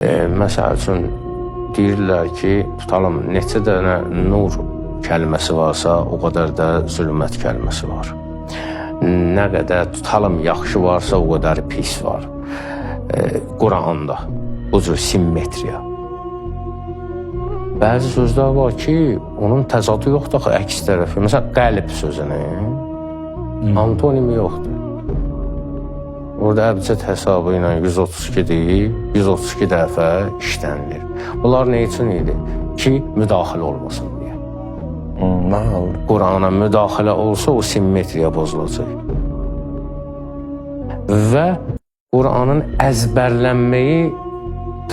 Məsəl üçün deyirlər ki, tutalım neçə dənə nur kəlməsi varsa, o qədər də zülmət kəlməsi var. Nə qədər tutalım yaxşı varsa, o qədər pis var. Quranda bu cür simmetriya. Bəzi sözlər var ki, onun təzadı yoxdur axı, əks tərəfi. Məsələn, qəlb sözünün antonimi yoxdur. Orada əbcəd hesabı ilə 132-dir, 132 dəfə işlənilir. Bunlar nə üçün idi? Ki, müdaxilə olmasın deyə. Maraqlı. Qurana müdaxilə olsa o simmetriya pozulacaq. Və Qur'anın əzbərlənməyi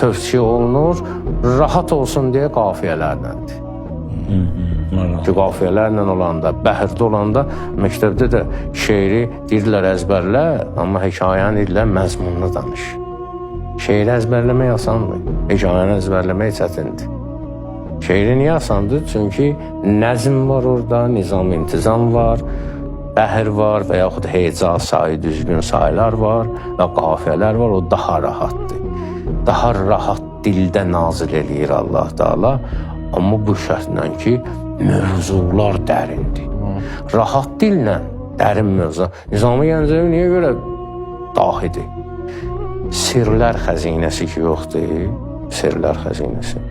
tövsiyə olunur, rahat olsun deyə qafiyələrləndir. Maraqlı. Ki, qafiyələrlə olanda, bəhrdə olanda məktəbdə də şeiri deyirdilər əzbərlə, amma hekayəni deyirlər məzmununu danış. Şeiri əzbərləmək asandır, hekayəni əzbərləmək çətindir. Şeiri niyə asandır? Çünki nəzm var orada, nizam, intizam var, bəhr var və yaxud heca sayı düzgün saylar var və qafiyələr var, o daha rahatdır. Daha rahat dildə nazil eləyir Allah Taala, amma bu şərtlə ki, mövzular dərindir. Rahat dillə dərin mövzu. Nizami Gəncəvi niyə görə dahidir? Sirlər xəzinəsi ki yoxdur, sirlər xəzinəsi.